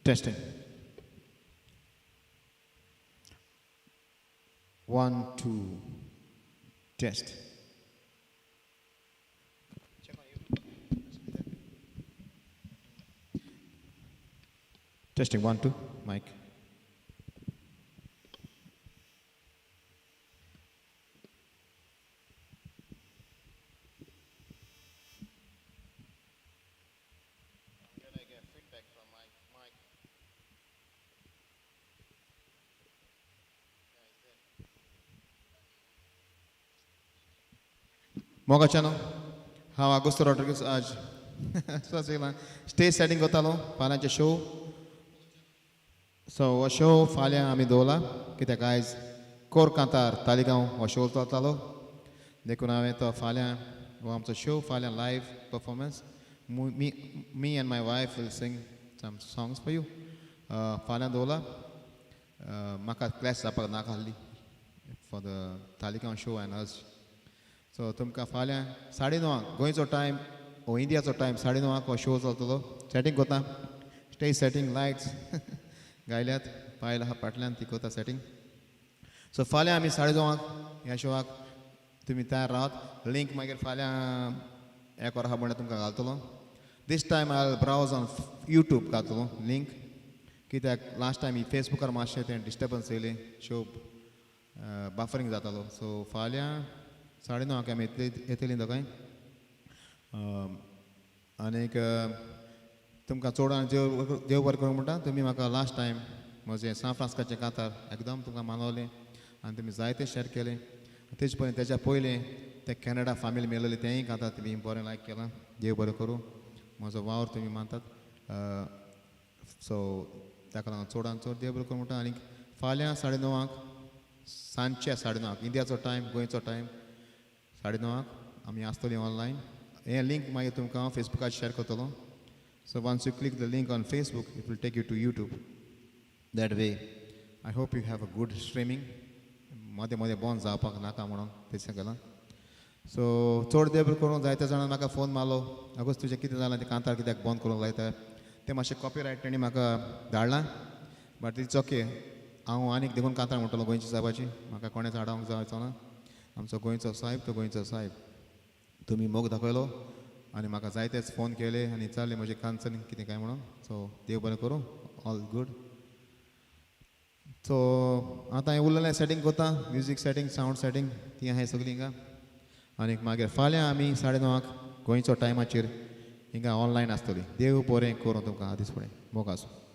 Testing. 1, 2, test. Testing 1, 2, mic. I'm gonna get feedback from my mic. मोगाच्यानो, हांव आगोस्तो रॉड्रिगीस आज stage setting करतालो फाल्यांचे show. So हो show फाल्यां आमी दवरला कित्याक आयज कोर कांतार तालिगांव हो शो चलतालो, देखून हांवें तो फाल्यां हो आमचो शो फाल्यां live performance. Me and my wife will sing some songs for you. फाल्यां दवरला. म्हाका क्लॅश जावपाक नाका आहली for the Taleigao show and us. So तुमकां फाल्यां 9:30 गोंयचो टायम ओ इंडियाचो टायम 9:30 हो शो चलतलो. सेटींग करता, स्टेज सेटींग, लायट्स गायल्यात, पायल आहा फाटल्यान ती करता सेटींग. सो फाल्यां आमी 9:30 ह्या शोआक तुमी तयार रावात. लिंक मागीर फाल्यां एक वर आहा म्हणल्यार तुमकां घालतलो. This time I browse on YouTube घालतलो लिंक, कित्याक लास्ट टायम फेसबुकार मातशें तें डिस्टर्बन्स येयलें, शो बफरींग जातालो. सो फाल्यां 9:30 आमी येतली दोगांय. आनीक तुमकां चड आनी देव बरें करूं म्हणटा. तुमी म्हाका लास्ट टायम म्हजें सान फ्रांस्काचें कांतार एकदम तुमकां मानवलें आनी तुमी जायते शेअर केलें. तेज पयलीं तेज्या पयलें तें कॅनडा फामील मेळ्ळें तेंय कांतार तुमी बरें लायक केलां. देव बरें करूं, म्हजो वावर तुमी मानतात. सो ताका लागून चडान चड देव बरें करूं म्हणटा. आनी फाल्यां 9:30, सांजच्या 9:30 इंडियाचो टायम, गोंयचो टायम 9:30 आमी आसतली ऑनलायन. हें लिंक मागीर तुमकां हांव फेसबुकार शेअर करतलो. So once you click the link on Facebook, it will take you to YouTube. That way I hope you have a good streaming. मदें मदें बंद जावपाक नाका म्हणून तें केलां. सो चड देव करूं. जायते जाणां म्हाका फोन मारलो, अगोच तुजें कितें जालां, तें कांतार कित्याक बंद करूंक लायता. तें मातशें कॉपीरायट तेणी म्हाका धाडलां, बट it's okay. हांव आनीक देखून कांतार म्हणटलो गोंयची सायबाची, म्हाका कोणेच आडावंक जावचो ना. आमचो गोंयचो सायब तो गोंयचो सायब. तुमी मोग दाखयलो आनी म्हाका जायतेच फोन केले आनी विचारले म्हजें कांचन कितें काय म्हणून. सो देव बरें करूं, ऑल गूड. सो आतां हें उरलेलें सेटींग करता, म्युजीक सेटींग, सावंड सेटींग ती आहाय सगळीं हिंगा. आनीक मागीर फाल्यां आमी 9:30 गोंयचो टायमाचेर हिंगा ऑनलायन आसतली. देव बरें करूं तुमकां आदींच फुडें. मोग आसूं.